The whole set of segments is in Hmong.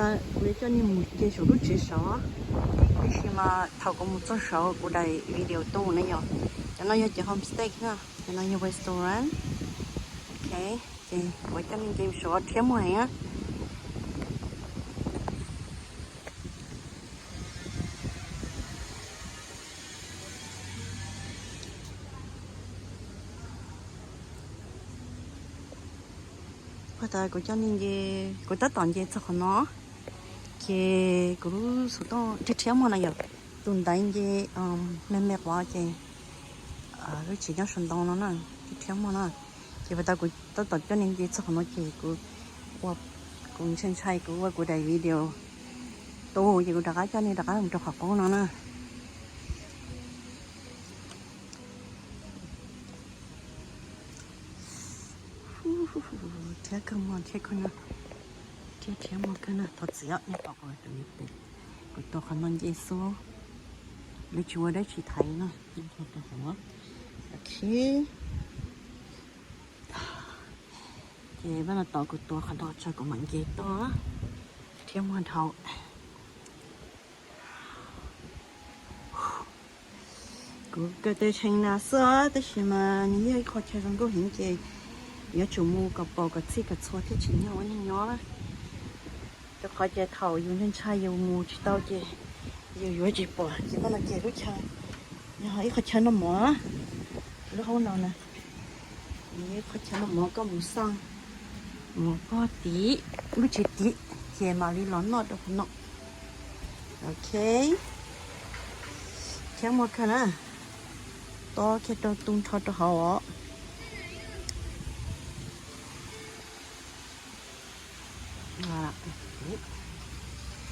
Kuv yuav coj nej mus nce saum lub tsev saud, tab sis mas thaum kuv mus txog saud kuv daim video tu na yom. Cov no yog cov homestay na, cov no yog restaurant. Ok, ces kuv coj nej nce saud, rhiab muag heev na. Ua tas kuv coj nej nce, kuv tab tom nce txog qhov no, ces kuv lub xov tooj rhiab rhiab muag no yom, tus ntaiv nce me me quav ces lub tsev nyob saum ntoo no na, rhiab rhiab muag na. Ces ua tas kuv tab tom coj nej nce txog qhov no ces kuv, kuv ntshai ntshai kuv ua kuv daim video tu ces kuv rov qab coj nej rov qab mus rau qhov qub no na. Rhiab kawg muag thiab kawg na, rhiab rhiab muag kawg na, thov txim os, nej pom kuv tus, kuv tua qhov no nce xwb, lawv tsis ua dab tsi thaiv na. Ok, ces vaj no tos kuv tua qhov no tso kuv mam nce tuaj, rhiab muag dhau. Kuv kaw tes tshee nas xwb tab sis mas nws yog ib qho chaw zoo nkauj heev ces yuav tsum mus kom pom kom txhij kom txhua thiaj tsim nyog ua neej nyob. Rau qhov ces thaum yus ntshai ntshai yus mus tsis tau ces yus yuav tsis pom ces vaj no ces lub chaw, yog ib qho chaw noj mov, lub hoob no na, ib qho chaw noj mov koj mus xaj mov koj tid, lub tsev tid, ces mam li los noj rau qhov no. Ok, rhiab muag kawg na, tob kiag rau tu nrho rau hauv os.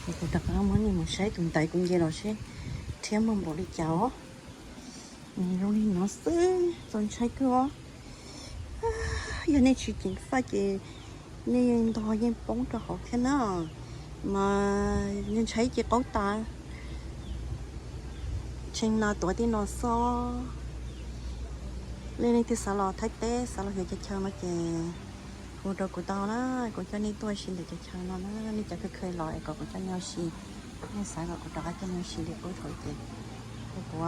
Kuv rov qab muab nej mus saib tus ntaiv kuv nce los seb rhiab muag npaum li cas os. Nws zoo li no xwb, txaus ntshai kawg os. Yog nej tsis ceev faj ces nej ntog yeej poob rau hauv thiab na, mas ntshai ces qaub tas. Tshee nas tuav tej no xwb. Nej leej twg xav los Thaib teb xav los xyuas cov chaw no ces hu rau kuv tau na, kuv coj nej tuaj ua si ntawm cov chaw no na. Nej cov kheev kheev los es kom kuv coj nej ua si, nej xav kom kuv rov qab coj nej ua si li qub thaum ub ces hu kuv.